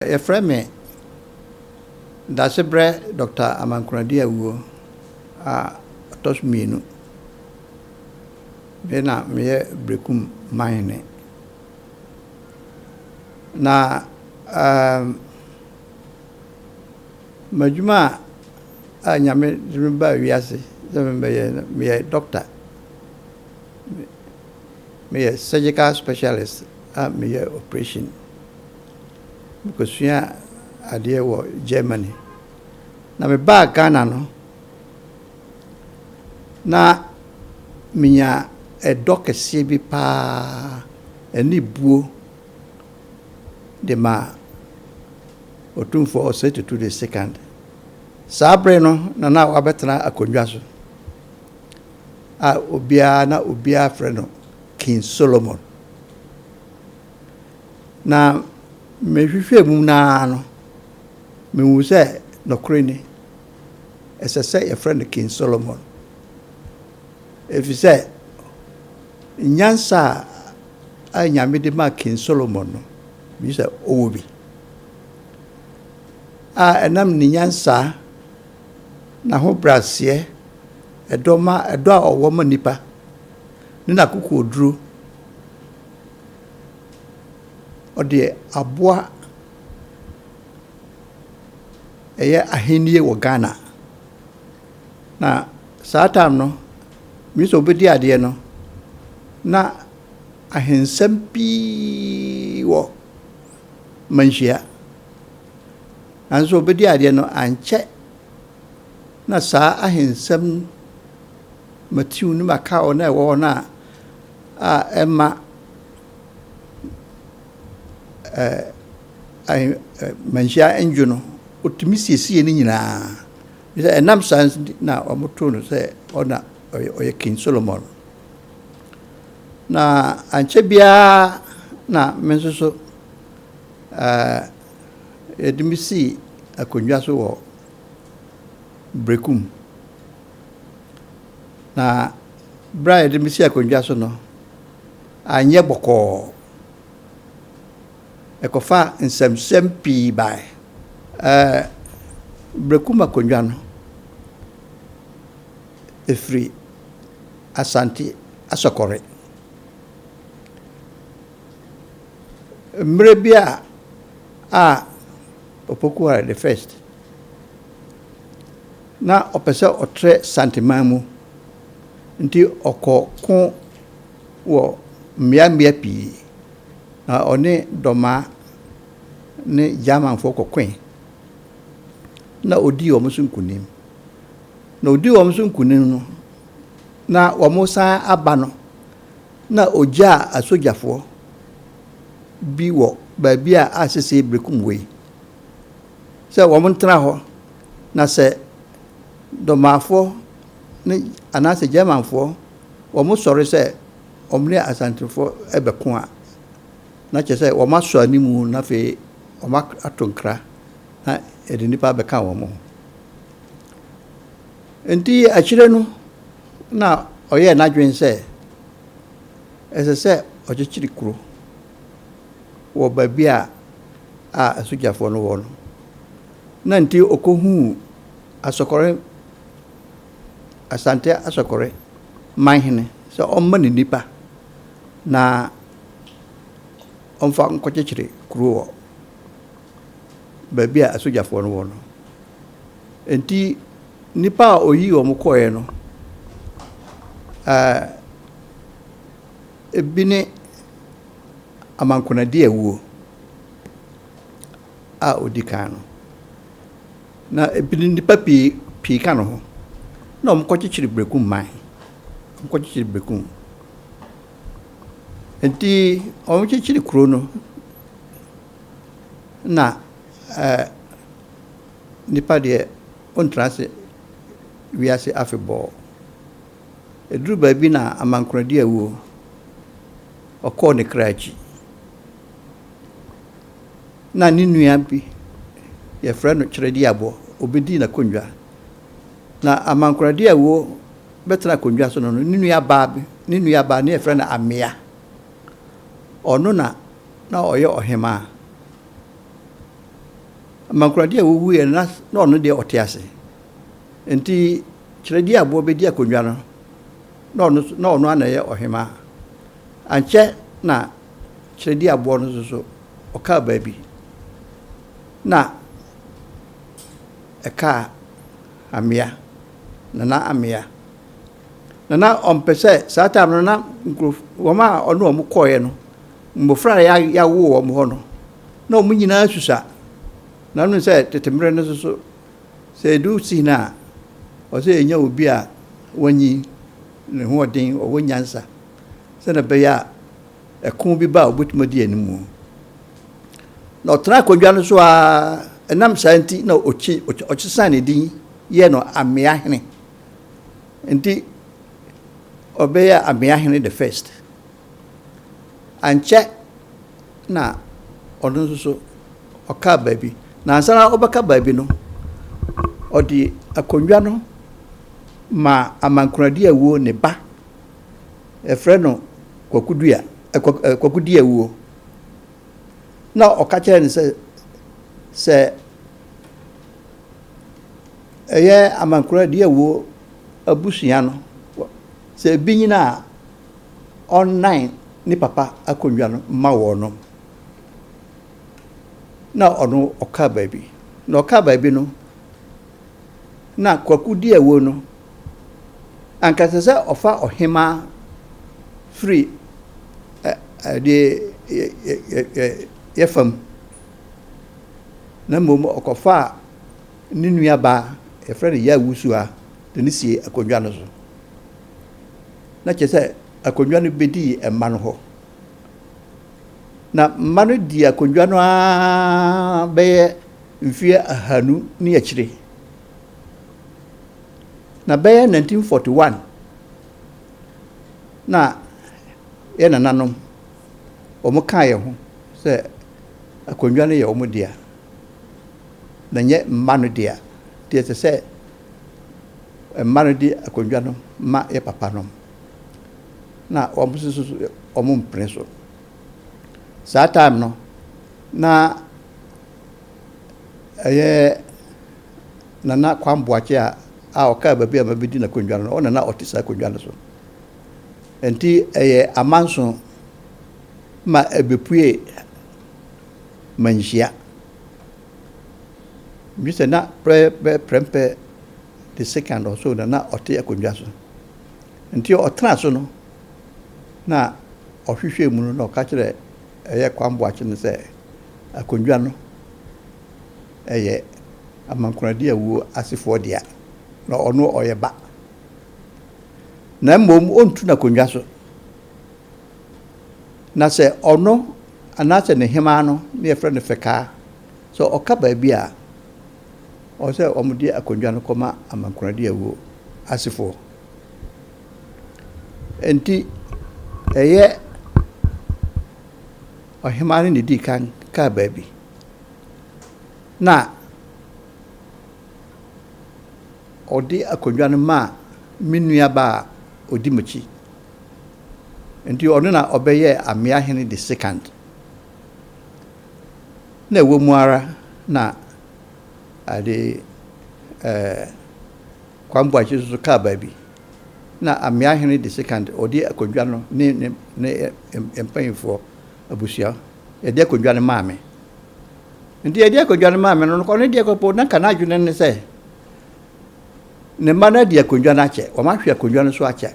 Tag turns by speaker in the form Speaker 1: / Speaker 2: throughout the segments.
Speaker 1: Yɛfrɛ me Dasebrɛ Dɔkta Amankoradi Awuo a ɔtɔ so mmienu. Me na meyɛ Berekum manhene. Na um, m'adwuma a Nyame de me baa wiase sɛ mebɛyɛ no, meyɛ dɔkta. Meyɛ surgical specialist a meyɛ operation. Mekɔsuaa adeɛ wɔ Germany. Na mebaa Ghana no, na menya ɛdɔ kɛseɛ bi paa ɛne buo de ma Otumfoɔ Osei Tutu the Second. Saa bere no na na wabɛtena akonnwa so a obiara na obiara frɛ no King Solomon. Na mehwehwɛɛ mu no ara no, mehuu sɛ nokorɛ ni, ɛsɛ sɛ yɛfrɛ no King Solomon. Ɛfiri sɛ nyansa a Nyame de maa King Solomon no, mehu sɛ ɔwɔ bi. A ɛnam ne nyansa, n'ahobrɛaseɛ, ɛdɔ ma ɛdɔ a ɔwɔ ma nnipa, ne n'akokoɔduro ɔde aboa ɛyɛ ahennie wɔ Ghana. Na saa time no, me sɛ ɔbɛdi adeɛ no, na ahensɛm pii wɔ Manhyia. Nanso ɔbɛdi adeɛ no, ankyɛ na saa ahensɛm Matiu ne Makao na ɛwɔ hɔ no a a ɛma manhyia ndwo no, otumi siesie ne nyinaa. Sɛ ɛnam saa nti na wɔtoo no sɛ ɔna ɔyɛ King Solomon. Na ankyɛ biara na me nso so yɛde me sii akonnwa so wɔ Berekum. Na bere a yɛde me sii akonnwa so no, anyɛ bɔkɔɔ. Ɛkɔfaa nsɛmnsɛm pii bae. Ɛɛ, Berekum akonnwa no, ɛfiri Asante Asɔkɔre. Mmerɛ bi a a Opoku Ware the first na ɔpɛ sɛ ɔtrɛ Santeman mu nti ɔkɔ ko wɔ mmeammea pii, na ɔne Dɔmaa ne Germanfoɔ kɔkoe, na ɔdii wɔn so nkonim. Na ɔdii wɔn so nkonim no, na wɔsan aba no, na ɔgyaa asogyafoɔ bi wɔ baabi a asese Berekum wɔ yi, sɛ wɔn ntena hɔ, na sɛ Dɔmaafoɔ ne anaasɛ Germanfoɔ wɔsɔre sɛ wɔn ne Asantefoɔ rebɛko a, na kyerɛ sɛ wɔasɔ anim na afei wɔato nkra na yɛde nnipa abɛka wɔn ho. Nti akyire no na ɔyɛɛ n'adwene sɛ ɛsɛ sɛ ɔkyekyere kuro wɔ baabi a a asogyafoɔ no wɔ no. Na nti ɔkɔhuu Asɔkɔre Asante Asɔkɔre manhene sɛ ɔmma ne nnipa na ɔmfa nkɔkyekyere kuro wɔ baabi a asogyafoɔ no wɔ no. Enti nnipa a ɔyii wɔn kɔeɛ no, ɛɛ, ebi ne Amankonadi Awuo a ɔdi kan no. Na ebinom nnipa pii pii ka ne ho na wɔkɔkyekyere Berekum man. Wɔkɔkyekyere Berekum. Nti wɔkyekyere kuro no na ɛɛ nipa deɛ ɔntena ase wiase afebɔɔ. Ɛduru baabi na amankoradi awuo, ɔkɔɔ ne kra akyi. Na ne nua bi, yɛfrɛ no Kyerɛdiabɔ, ɔbɛdii n'akonnwa. Na Amankoradiawuo bɛtena akonnwa so no, ne nua baa bi, ne nua baa ne yɛfrɛ no Amea. Ɔno na na ɔyɛ ɔhemaa. Amankoradi a wɔwuiɛ no, na ɔno deɛ ɔte ase. Nti Kyerɛdi aboɔ bɛdi akonnwa no, na ɔno ana ɛyɛ ɔhemaa. Ankyɛ na Kyerɛdi aboɔ no nso so ɔkaa baabi na ɛkaa Amea, Nana Amea. Na na ɔmpɛ sɛ saa time no na nkurɔf wɔn a ɔne wɔn kɔɔeɛ no, mmɔfra a yɛawo wɔn hɔ no, na wɔn nyinaa susa. Na ɔno sɛ tete mmerɛ no nso so, sɛ ɛdu si no a, ɔsɛ yɛnya obi a wanyi ne ho ɔden, ɔwɔ nyansa, sɛdeɛ ɛbɛyɛ a ɛko bi ba a obɛtumi adi anim. Na ɔtena akonnwa no so a, ɛnam saa nti na ɔkyi ɔkyesan ne din yɛ no Amea Hene. Nti ɔbɛyɛ Amea Hene the first. Ankyɛ na ɔno nso so ɔkaa baabi. Na ansa na ɔbɛka baabi no, ɔde akonnwa no ma Amankoradi Awuo ne ba, yɛfrɛ no Kwakudua, Kwakudi Awuo. Na ɔka kyerɛ no sɛ ɛyɛ Amankoradi Awuo abusua no, sɛ ebi nyina a, ɔnnan ne papa akonnwa no ma wɔn no. Na ɔno ɔkaa baabi. Na ɔkaa baabi no, na Kwakudi Awuo no, anka ɛsɛ sɛ ɔfa ɔhemaa firi ɛdeɛ yɛ fam. Na mmom ɔkɔfaa ne nuabaa, yɛfrɛ no Yawusua, de ne sie akonnwa no so. Na kyerɛ sɛ akonnwa no bɛdii mma no hɔ. Na mma no di akonnwa no ara bɛyɛ mfeɛ 200 ne akyire. Na bɛyɛ 1941 na yɛ nananom wɔn kaa yɛn ho sɛ akonnwa no yɛ wɔn dea na nyɛ mma no dea. Nti ɛsɛ sɛ mma no de akonnwa no ma yɛ papa nom. Na wɔn nso so wɔn mpene so. Saa time no, na ɛyɛ Nana Kwame Boakye a ɔkaa baabi a mabɛdi n'akonnwa no, ɔna na ɔte saa akonnwa no so. Nti ɛyɛ amanso ma ɛbɛpue Manhyia. Bi sɛ na Prɛmpɛ the second or so na na ɔte akonnwa so. Nti ɔtena so no, na ɔhwehwɛ mu no, na ɔka kyerɛ ɛyɛ Kwame Boakye no sɛ akonnwa no ɛyɛ Amankoradi Awuo asefoɔ dea, na ɔno ɔyɛ ba. Na mmom ɔntu n'akonnwa so. Na sɛ ɔno anaasɛ ne hemaa no ne yɛfrɛ no Fɛkaa, sɛ ɔka baabi a, ɔwɔ sɛ wɔde akonnwa no kɔma Amankoradi Awuo asefoɔ. Nti ɛyɛ ɔhemaa no na ɛdii kan kaa baabi. Na ɔde akonnwa no maa me nuabaa a ɔdi m'akyi. Nti ɔno na ɔbɛyɛɛ Amea Hene the second. Na ɛwɔ mu ara na ade Kwame Boakye nso kaa baabi. Na Amea Hene the second ɔde akonnwa no ne mpanyinfoɔ abusua yɛde akonnwa no maa me. Nti yɛde akonnwa no maa me no, ɔno deɛ kɔpɔ na nka n'adwene ne sɛ ne mma no adi akonnwa no akyɛ, wɔn ahwɛ akonnwa no so akyɛ.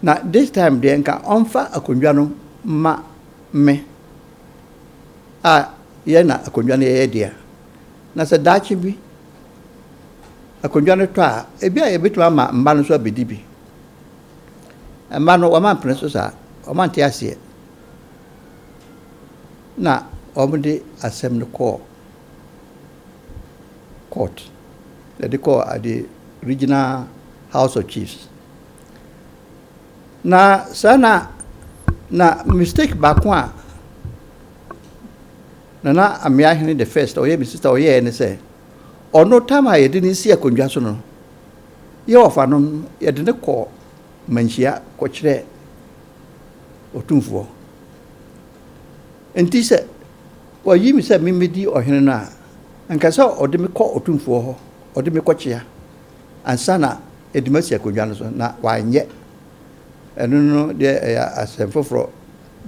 Speaker 1: Na this time deɛ, nka ɔmfa akonnwa no ma me a yɛ na akonnwa no yɛyɛ dea. Na sɛ daakye bi akonnwa no tɔ a, ebi a yɛbɛtumi ama mma no nso abɛdi bi. Mma no wɔn ampene so saa, wɔn ante aseɛ. Na wɔde asɛm no kɔɔ court. Yɛde kɔɔ ade Regional House of Chiefs. Na saa na mistake baako a Nana Amea Hene the first, ɔyɛ me sister, ɔyɛɛ ne sɛ ɔno time a yɛde ne si akonnwa so no, yɛ wɔfa no, yɛde ne kɔ Manhyia kɔkyerɛ Otumfoɔ. Nti sɛ Wayi me sɛ memmɛdi ɔhene no a, anka sɛ ɔde me kɔ Otumfoɔ hɔ, ɔde me kɔkyea ansa na yɛde me asi akonnwa no so, na wanyɛ. Ɛno no deɛ ɛyɛ asɛm foforɔ.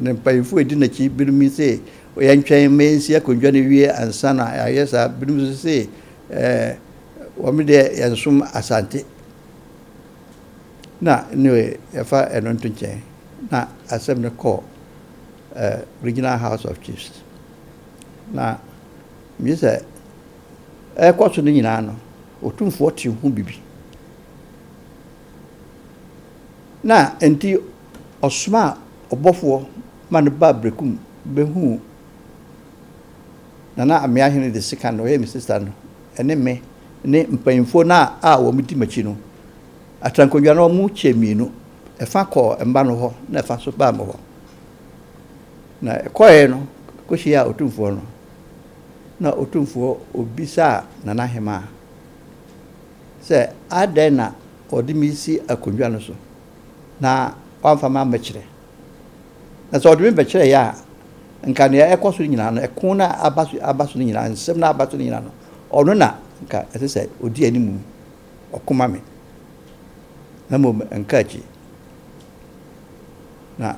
Speaker 1: Ne mpanyimfoɔ a ɛdi n'akyi binom se yɛntwɛn ma yɛnsi akonnwa no wie ansa na yɛayɛ saa. Binom nso se ɛɛ wɔn deɛ yɛnsom Asante. Na anyway, yɛfa ɛno nto nkyɛn. Na asɛm no kɔɔ Regional House of Chiefs. Na megye sɛ ɛrekɔ so no nyinaa no, Otumfoɔ te ho bibi. Na enti ɔsomaa ɔbɔfoɔ ma no baa Berekum bɛhuu Nana Ameahene de sekan no, ɔyɛ me sista no, ɛne me ne mpanyimfoɔ no a wɔdi m'akyi no. Atrankonnwa no wɔkyɛɛ mmienu, ɛfa kɔɔ mma no hɔ na ɛfa nso baa me hɔ. Na ɛkɔeɛ no kɔhyiaa Otumfoɔ no, na Otumfoɔ ɔbisaa Nana Hemaa sɛ adɛn na ɔde me resi akonnwa no so na wamfa me ammɛkyerɛ. Na sɛ ɔde me bɛkyerɛeɛ a, nka nea ɛkɔ so no nyinaa no, ɛko no a aba so aba so no nyinaa, nsɛm no a aba so no nyinaa no, ɔno na nka ɛsɛ sɛ ɔdi anim ɔko ma me. Na mmom nka akyi. Na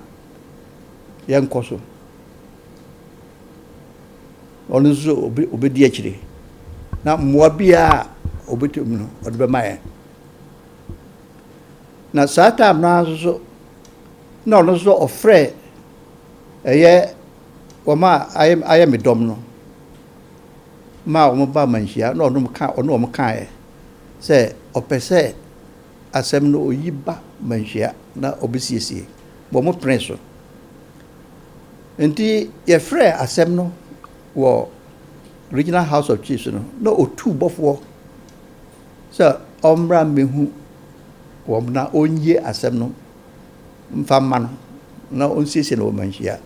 Speaker 1: yɛnkɔ so. Ɔno nso ɔbɛdi akyire. Na mmoa biara a ɔbɛtumi no, ɔde bɛma yɛn. Na saa time no ara nso so, na ɔno nso ɔfrɛ ɛyɛ wɔn a ayɛ ayɛ me dɔm no ma wɔn ba manhyia na ɔno ka ɔne wɔn kaeɛ sɛ ɔpɛ sɛ asɛm no oyi ba manhyia na ɔbɛsiesie wɔn pene so. Nti yɛfrɛɛ asɛm no wɔ Regional House of Chiefs no na ɔtuu bɔfoɔ sɛ ɔmmra mmɛhu wɔn na ɔnyie asɛm no mfa mma no na ɔnsiesie no wɔ manhyia.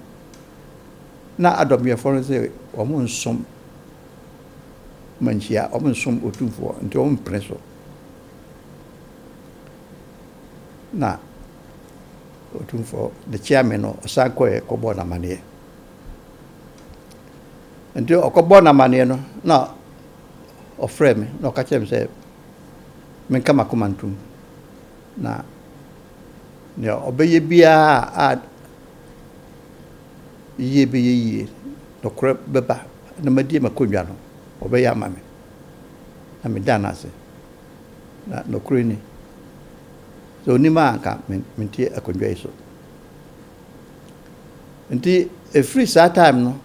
Speaker 1: Na adɔmyɛfoɔ no sɛ wɔn nsom manhyia, wɔn nsom Otumfoɔ nti wɔn mpene so. Na Otumfoɔ de kyea me no, ɔsan kɔɛ kɔbɔɔ no amaneɛ. Nti ɔkɔbɔɔ no amaneɛ no, na ɔfrɛɛ me na ɔka kyerɛɛ me sɛ menka m'akoma ntom na nea ɔbɛyɛ biara a yie bɛyɛ yie, nokorɛ bɛba na madi m'akonnwa no, ɔbɛyɛ ama me. Na meda no ase. Na nokorɛ ni, sɛ ɔnim a anka mente akonnwa yi so. Nti ɛfiri saa time no,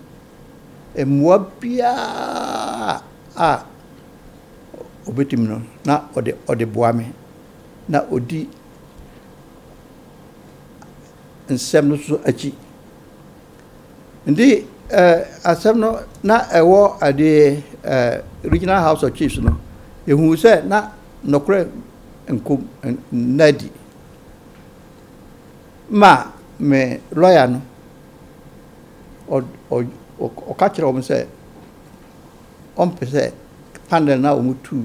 Speaker 1: mmoa biara a ɔbɛtumi no, na ɔde ɔde boa me, na ɔdi nsɛm no so akyi. Nti asɛm no na ɛwɔ adeɛ Regional House of Chiefs no, yɛhuu sɛ na nokorɛ nko nna adi. Ma me lɔya no, ɔka kyerɛɛ wɔn sɛ ɔmpɛ sɛ panel no a wɔtu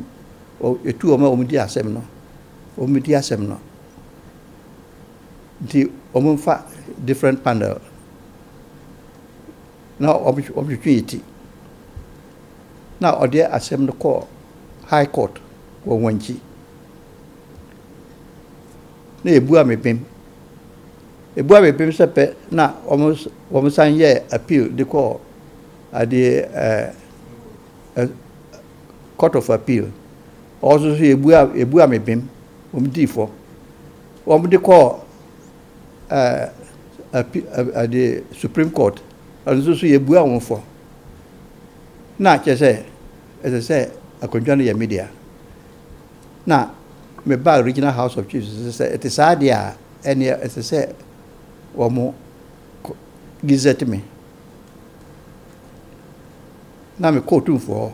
Speaker 1: ɛtu wɔn a wɔdi asɛm no, wɔdi asɛm no. Nti wɔmfa different panel na wɔtwetwe yɛ ti. Na ɔde asɛm no kɔɔ High Court wɔ Wankyi. Na ebua me bem. Ebua me bem sɛ pɛ na wɔn san yɛɛ appeal de kɔɔ adeɛ ɛɛ Court of Appeal. Ɔno nso so ebua ebua me bem. Wɔn dii fɔ. Wɔn de kɔɔ ɛɛ adeɛ Supreme Court. Ɔno nso so yɛbua wɔn fɔ. Na kyerɛ sɛ ɛsɛ sɛ akonnwa no yɛ me dea. Na mebaa Regional House of Chiefs sɛ ɛte saa deɛ a, ɛneɛ ɛsɛ sɛ wɔn gazette me. Na mekɔɔ Otumfoɔ hɔ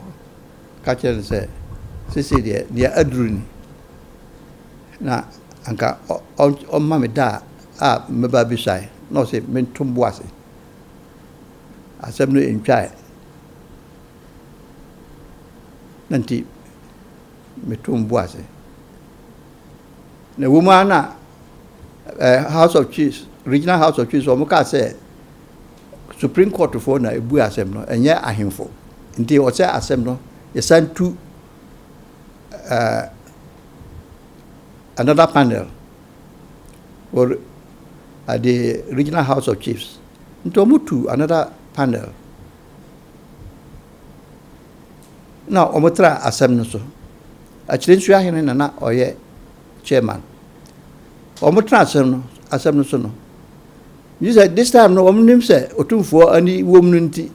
Speaker 1: ka kyerɛɛ no sɛ seesei deɛ deɛ aduru ni, na anka ɔmma me da a mɛba abɛsuae. Na ɔse mento mbo ase. Asɛm no ntwae. Na nti metoo mbo ase. Na ɛwɔ mu ara na eh, House of Chiefs, Regional House of Chiefs, wɔn kaa sɛ Supreme Court foɔ na ebu asɛm no, ɛnyɛ ahemfo. Nti ɔsɛ asɛm no yɛsan tu another panel wɔ at the Regional House of Chiefs. Nti wɔn tu another panel na wɔn tra asɛm no so. Akyire nso ahene na na ɔyɛ chairman. Wɔn tra asɛm no so no, yi sɛ this time no wɔn nim sɛ Otumfoɔ ani wɔ mu no, nti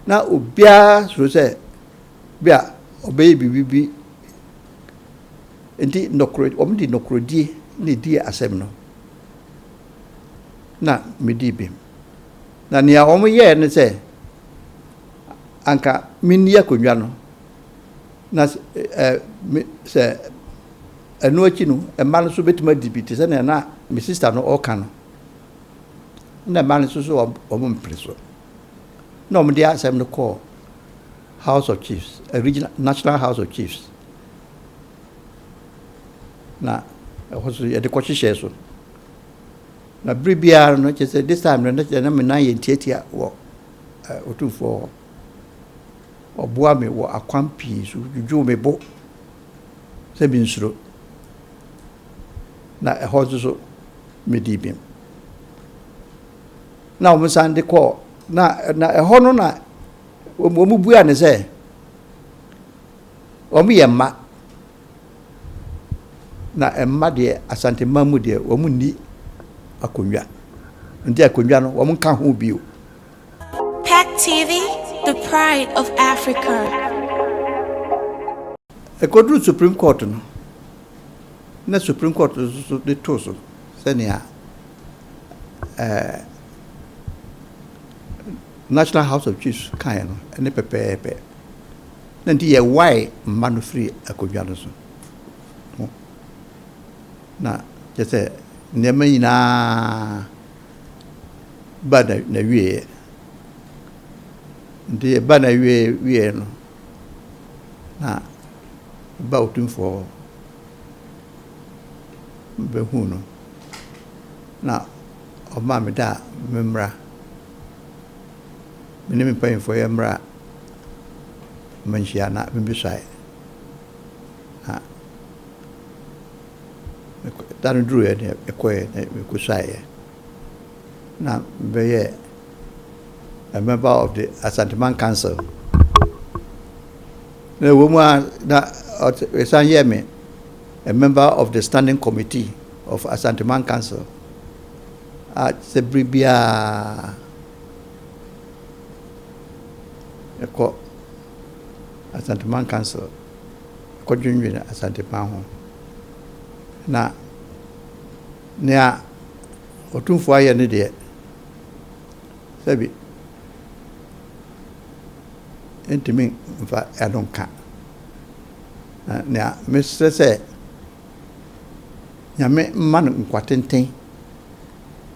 Speaker 1: na obiara soro sɛ bi a ɔbɛyɛ biribi bi. Nti nɔkorɔ, wɔn de nɔkorodie na edi asɛm no na medi bem. Na nea wɔn yɛɛ ne sɛ anka menni akonnwa no na me sɛ ɛno akyi no, mma no nso bɛtumi adi bi te sɛ nea na me sister no ɔka no. Na mma no nso so wɔn mpere so na wɔn de asɛm no kɔɔ House of Chiefs, Regional National House of Chiefs, na ɛhɔ so yɛde kɔhyehyɛ so. Na bere biara no, kyerɛ sɛ this time no, na kyerɛ na me nan yɛ ntiatia wɔ Otumfoɔ hɔ. Ɔboa me wɔ akwan pii so, dwudwo me bo sɛ mi nsuro, na ɛhɔ nso so medi bem. Na wɔn san de kɔɔ na ɛhɔ no na wɔn bua ne sɛ wɔn yɛ mma, na mma deɛ, Asanteman mu deɛ, wɔn nni akonnwa, nti akonnwa no wɔn nka ho bio.
Speaker 2: Pack TV, the pride of Africa.
Speaker 1: Ɛkɔduru Supreme Court no, na Supreme Court nso so de too so sɛnea National House of Chiefs kaeɛ no ɛne pɛpɛɛpɛ. Na nti yɛwae mma no firi akonnwa no so ho, na kyerɛ sɛ nneɛma nyinaa ba na na wieɛ. Nti ɛba na wie wieɛ no, na ba Otumfoɔ bɛhu no, na ɔmaa me da a memmra, me ne me mpanyinfoɔ yɛ mmra manhyia na mebisae. Na da no duruiɛ ne ɛkɔɛ na mekɔsuaeɛ na mebɛyɛ a member of the Asanteman Council. Na ɛwɔ mu a, na ɛsan yɛɛ me a member of the Standing Committee of Asanteman Council a sɛ bere biara ɛkɔ Asanteman Council kɔdwendwene Asanteman ho. Na nea Ɔtumfoɔ ayɛ no deɛ, sɛbi, ntumi mfa ɛno nka. Na nea mesrɛ sɛ Nyame mma no nkwa tenten,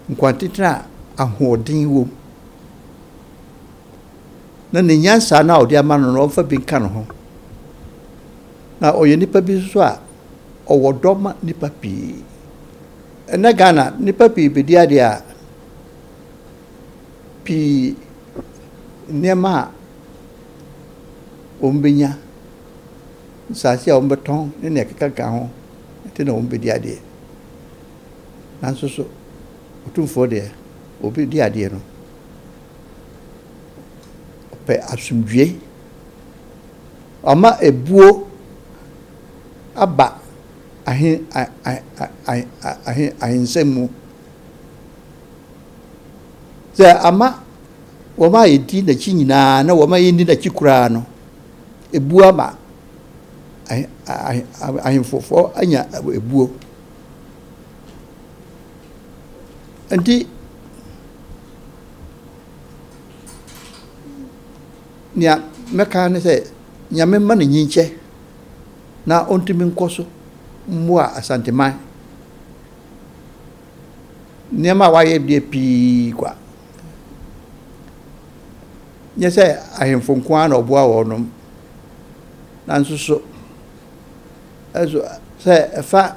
Speaker 1: nkwa tenten a ahoɔden wɔ mu, na ne nyansa no a ɔde ama no no, ɔmfa bi nka ne ho. Na ɔyɛ nipa bi nso a ɔwɔ dɔ ma nipa pii. Ɛnɛ Ghana, nipa pii bɛdi adeɛ a pii, nneɛma a wɔn bɛnya, nsase a wɔn bɛtɔn ne nea ɛkeka ho nti na wɔn bɛdi adeɛ. Nanso so Otumfoɔ deɛ, obi di adeɛ no, ɔpɛ asomdwie. Ɔma ebuo aba ahen ahen ahensɛm mu sɛ ama wɔn a yɛdi n'akyi nyinaa na wɔn a yɛnni n'akyi koraa no, ebuo ama ahemfofoɔ anya ebuo. Nti nea mɛka ne sɛ Nyame mma no nyinkyɛ na ɔntumi nkɔ so mmoa Asanteman. Nneɛma a wayɛ deɛ pii kwa, nyɛ sɛ ahemfo nko ara na ɔboa wɔnom, nanso so ɛso sɛ ɛfa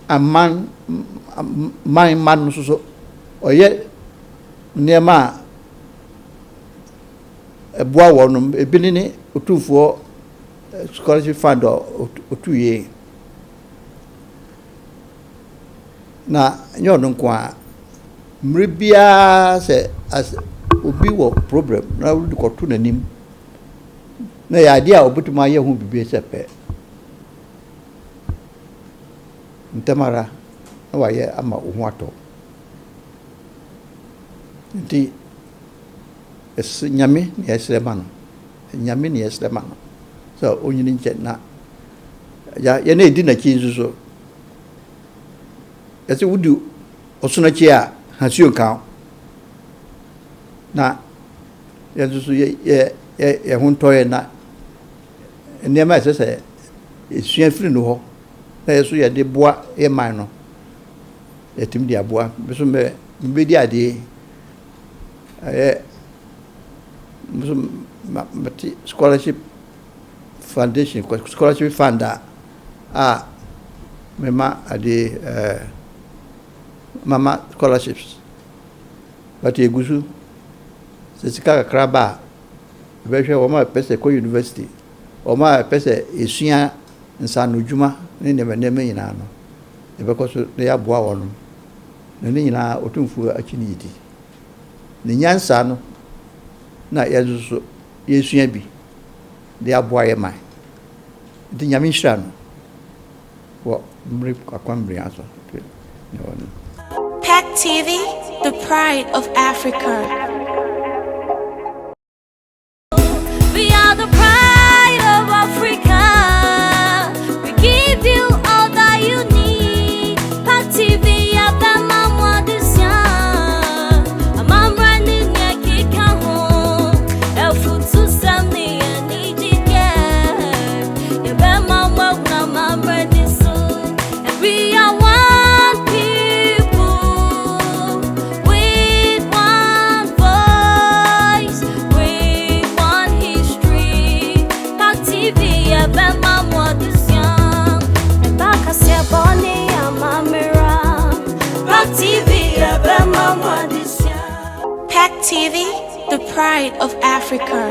Speaker 1: aman man ma no nso so ɔyɛ. Nneɛma a ɛboa wɔn, ebi ne ne Otumfoɔ Scholarship Fund a ɔtuiɛ. Na ɛnyɛ ɔno nko ara, mmerɛ biara sɛ as obi wɔ problem na wode kɔto n'anim na ɛyɛ adeɛ a ɔbɛtumi ayɛ ho biribi sɛ pɛ, ntɛm ara na wayɛ ama wo ho atɔ. Nti ɛsɛ Nyame na yɛsrɛ ma no, Nyame na yɛsrɛ ma no sɛ ɔnyini nkyɛ na yɛn a yɛdi n'akyi nso so, yɛsɛ wodi ɔsono akyi a hasuo nka wo, na yɛn nso so yɛ yɛ yɛ ho ntɔ yɛn na nneɛma a ɛsɛ sɛ yɛsua firi no hɔ na yɛn nso yɛde boa yɛn man no, yɛtumi de aboa. Me nso mɛ mebɛdi adeɛ ɛyɛ me nso mate scholarship foundation, scholarship fund a a mema adeɛ ɛɛ mama scholarships, but egu so sɛ sika kakra ba a, yɛbɛhwɛ wɔn a ɛpɛ sɛ kɔ university, wɔn a ɛpɛ sɛ esua nsaanodwuma ne nneɛma nneɛma nyinaa no, yɛbɛkɔ so na yɛaboa wɔn. Na ne nyinaa Otumfoɔ akyi ne yɛdi. Ne nyansa no na yɛn nso so yɛsua bi de aboa yɛn man. Nti Nyame nhyira no wɔ mmere akwammere so.
Speaker 2: Pack TV, the pride of Africa.
Speaker 3: We are the pride of Africa. We give you all that you need. Pack TV, Abama Mwadisia. Amamra ni nyakika ho. Efutu sami anijike. Yabema mwa mamra ni so. And we are one people with one voice, with one history. Pack TV, Abema Mwadisia. Ebaka boni amamera. Pack TV, Abema Mwadisia.
Speaker 2: Pack TV, the pride of Africa.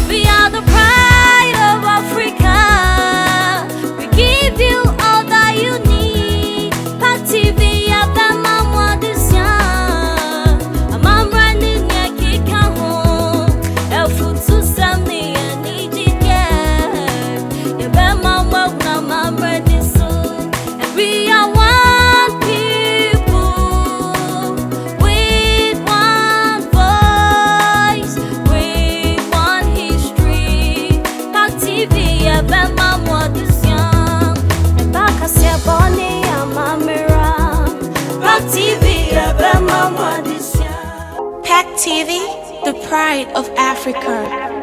Speaker 3: We are the pride of Africa. We give you all that you need. Pack TV, Abema Mwadisia. Amamra ni nyakika ho. Efutu sami anijike. Yabema mwa mamra ni so. And we are one people with one voice, with one history. Pack TV, Abema Mwadisia. Ebaka boni amamera. Pack TV, Abema Mwadisia.
Speaker 2: Pack TV, the pride of Africa.